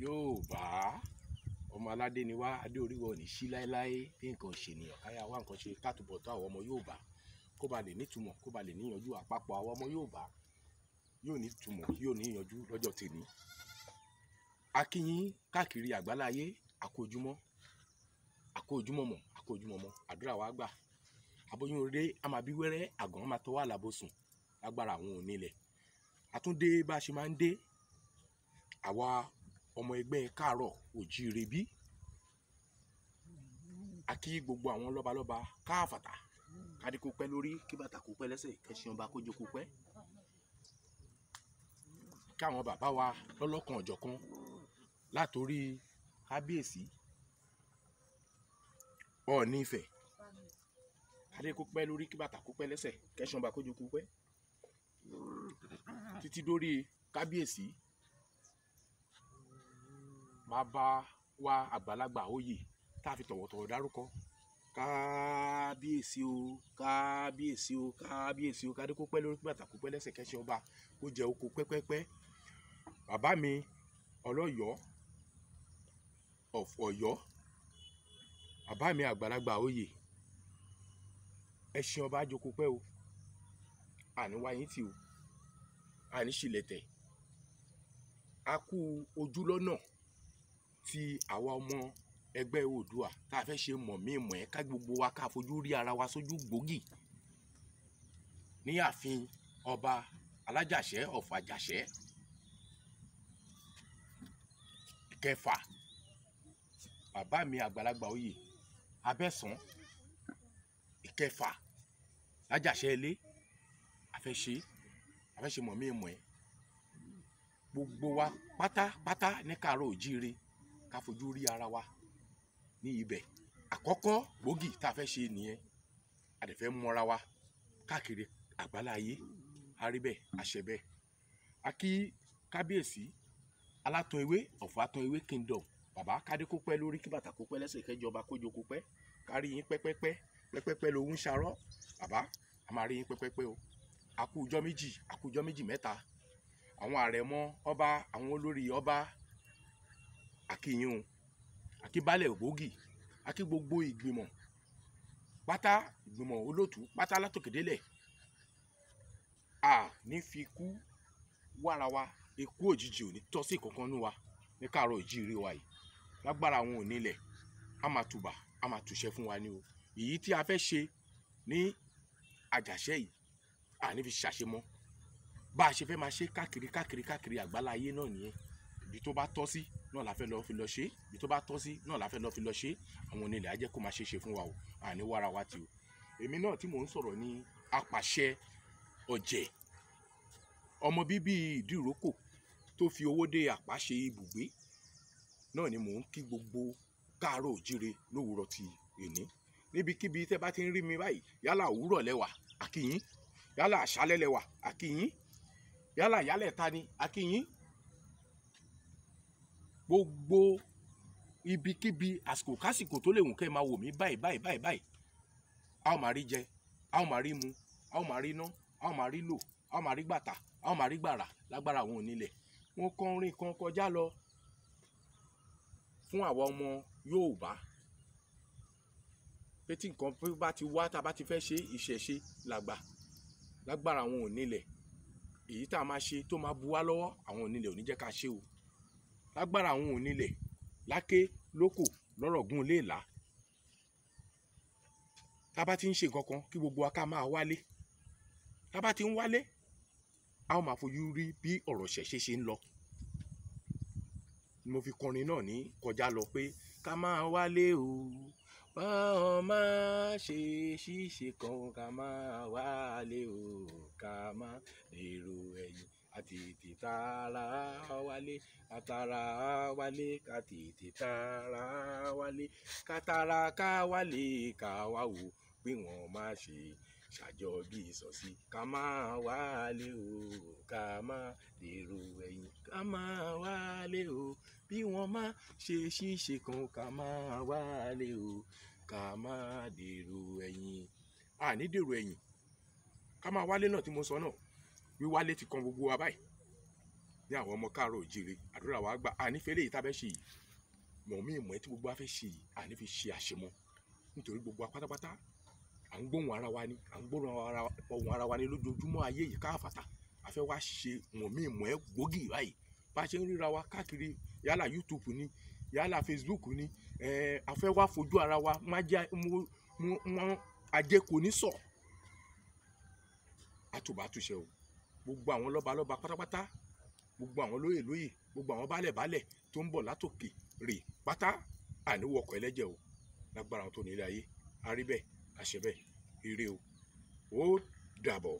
Yorùbá ọmọ aládé ni wá, adé orí wa ò ní ṣí láéláé. Bí nǹkan ò ṣènìyàn, káyà wá nǹkan ṣe kátùbọ̀ tó àwọn ọmọ Yorùbá kó ba lè nítumọ̀, kó ba lè níyanjú. Àpapọ̀ àwọn ọmọ Yorùbá yóò nítumọ̀, yóò níyanjú lọ́jọ́ tèmi. A kí yín káàkiri àgbáláyé, àkójúmọ́, àkójúmọ́mọ́, àkójúmọ́mọ́, àdúrà wa gbà. Aboyún oore a máa bí wẹ́rẹ́, àgàn máa tọwọ́ àlàbòsùn lágbára àwọn onílẹ̀. Àtúndé bá a ṣe máa ń dé, àwa ọmọ ẹgbẹ́ káàárọ̀ òjíire bí. A kí gbogbo àwọn lọ́balọ́ba káàfàtà, kádé kó pẹ́ lórí, kí bàtà kó pẹ́ lẹ́sẹ̀, kẹṣin ọba kó jókòó pẹ́. Kí àwọn bàbá wa lọ́lọ́kan ọ̀jọ̀kan látorí kábíyèsí Ọọ̀ni Ifẹ̀, kádé kó pẹ́ lórí, kí bàtà kó pẹ́ lẹ́sẹ̀, kẹṣin ọba kó jókòó pẹ́, títí dórí kábíyèsí bàbá wa àgbàlagbà oyè tá a fi tọ̀wọ̀tọ̀wọ̀ dárúkọ, kábíyèsí o, kábíyèsí o, kábíyèsí o, kádé kó pẹ́ lórí, kí bàtà kó pẹ́ lẹ́sẹ̀, kẹṣin ọba kó jẹ oko pẹ́pẹ́pẹ́. Bàbá mi Ọlọ́yọ̀ọ́ of Ọ̀yọ́, bàbá mi àgbàlagbà oyè, ẹṣin ọba jókòó pẹ́ o, àní wáyé tì o, àní ṣìlẹ̀tẹ̀. A kú ojú lọ́nà tí àwa ọmọ ẹgbẹ́ Oòduà tá a fẹ́ ṣe mọ̀ mí mọ̀ ẹ́, ká gbogbo wa ká fojú rí ara wa sójú gbòógì ní ààfin ọba Alájàṣẹ́ of Àjàṣẹ́ kẹfà. Bàbá mi àgbàlagbà oyè Abẹ́sán ìkẹfà lájàṣẹ́ ilé, a fẹ́ ṣe mọ̀ mí mọ̀ ẹ́, gbogbo wa pátápátá ní káàárọ̀ òjíire ká fojú rí ara wa ní ibẹ̀. Àkọ́kọ́ gbòógì tá a fẹ́ ṣe nìyẹn. A dẹ̀ fẹ́ mọ́ra wa káàkiri àgbáláyé, a rí bẹ́ẹ̀, a ṣe bẹ́ẹ̀. A kí kábíyèsí Alátọ̀ Ewé of Atọ̀ Ewé Kingdom, bàbá kádé kó pẹ́ lórí, kí bàtà kó pẹ́ lẹ́sẹ̀, kẹjọba kó jókòó pẹ́, kárí yín pẹ́pẹ́pẹ́ pẹ́pẹ́pẹ́ lòún ṣarọ́. Bàbá a máa rí yín pẹ́pẹ́pẹ́ o. A kú ọjọ́ méjì, a kú ọjọ́ méjì mẹ́ta. Àwọn àrẹ̀mọ ọba, àwọn olórí ọba, a kí yín o. A kí baálẹ̀ ògbógì, a kí gbogbo ìgbìmọ̀ pátá, ìgbìmọ̀ olóòtú pátá látòkèdélẹ̀. A ní fi kú wára wa, ikú òjijì ò ní tọ́ sí kankan nú wa ní káàárọ̀ òjíire wa yìí. Lágbára àwọn onílẹ̀, a máa tùbà, a máa tùṣẹ́ fún wa ní o. Èyí tí a fẹ́ ṣe ní Àjàṣẹ́ yìí, a ní fi ṣàṣemọ́. Bá a ṣe fẹ́ máa ṣe káàkiri káàkiri káàkiri àgbáláyé náà nìyẹn. Ibi tó bá tọ́ sí náà la fẹ́ lọ fi lọ ṣe, ibi tó bá tọ́ sí náà la fẹ́ lọ fi lọ ṣe. Àwọn onílẹ̀ á jẹ́ kó máa ṣe é ṣe fún wa o, a ní wára wa tì o. Èmi náà tí mò ń sọ̀rọ̀ ní apàṣẹ ọ̀jẹ̀, ọmọ bíbí Ìdíròkò tó fi owó dé àpá ṣe ibùgbé náà ni mò ń kí gbogbo káàárọ̀ òjíire lówùúrọ̀ ti èní. Níbikíbi tẹ́ bá ti ń rí mi báyìí, yálà òwúrọ̀ lẹ́wà a kí yín, yálà àṣálẹ́ lẹ́wà a kí yín, yálà yálẹ̀ ta ni a kí yín. Gbogbo ibikíbi àsìkò kásìkò tó lè wù kẹ́ máa wò mí báyìí báyìí báyìí báyìí, a ó máa rí jẹ, a ó máa rí mu, a ó máa rí ná, a ó máa rí lò, a ó máa rí gbàtà, a ó máa rí gbàrà lágbára àwọn onílẹ̀. Wọ́n kọ orin kan kọjá lọ fún àwa ọmọ Yorùbá pé tí nǹkan bá ti wá, tá a bá ti fẹ́ ṣe ìṣẹ̀ṣe làgbà lágbára àwọn onílẹ̀. Èyí tá a máa ṣe tó máa bu wá lọ́wọ́, àwọn onílẹ̀ ò ní jẹ́ ká ṣe o. Lágbára àwọn onílẹ̀, láké lóko lọ́rọ̀gún léèlá. Tá a bá ti ń ṣe nǹkan kan, kí gbogbo wa ká máa wálé. Tá a bá ti ń wálé, a ó máa fojú rí bí ọ̀rọ̀ ṣẹ̀ṣe ṣe ń lọ. Mo fi kọrin náà ní kọjá lọ pé ká máa wálé o, báwọn máa ṣe ṣíṣe kan, ká máa wálé o, ká máa èrò ẹ̀yìn àtètè tààrà wálé, àtàrà wálé, ká tètè tààrà wálé, ká tààrà ká wálé, ká wá wò pé wọ́n máa ṣe ṣàjọ bí ìsọ̀sí. Ká máa wálé o, ká máa dèrò ẹ̀yìn, ká máa wálé o, bí wọ́n máa ṣe ṣíṣe kan, ká máa wálé o, ká máa dèrò ẹ̀yìn. A ní dèrò ẹ̀yìn, ká máa wálé náà tí mo sọ náà, wíwálé ti kan gbogbo wa báyìí. Ní àwọn ọmọ káàárọ̀ òjíire, àdúrà wa gbà. Ànífẹ́ lèyí tá a fẹ́ ṣe yìí, mọ̀mí ìmọ̀ ẹ́ tí gbogbo wa fẹ́ ṣe yìí, àní fi ṣe àṣemọ́, nítorí gbogbo wa pátápátá à ń gbóhùn ara wa ni, à ń gbóhùn ara wa ni lójoojúmọ́ ayé yìí káfàtà. A fẹ́ wá ṣe mọ̀mí ìmọ̀ ẹ́ gbòógì báyìí. Bá a ṣe ń ríra wa káàkiri, yálà YouTube ni, yálà Facebook ni, a fẹ́ wá fojú ara wa má jẹ́ mọ́ ajé kò ní sọ. Àtùbàtúṣe o, gbogbo àwọn lọ́balọ́ba pátápátá, gbogbo àwọn lóyè lóyè, gbogbo àwọn baálẹ̀ baálẹ̀ tó ń bọ̀ látòkè rè pátá, àníwọ̀kọ̀ ẹlẹ́jẹ̀ o, lágbára àwọn tó ní ilé ayé. A rí bẹ́ẹ̀, a ṣe bẹ́ẹ̀, ire o, ó dàbọ̀.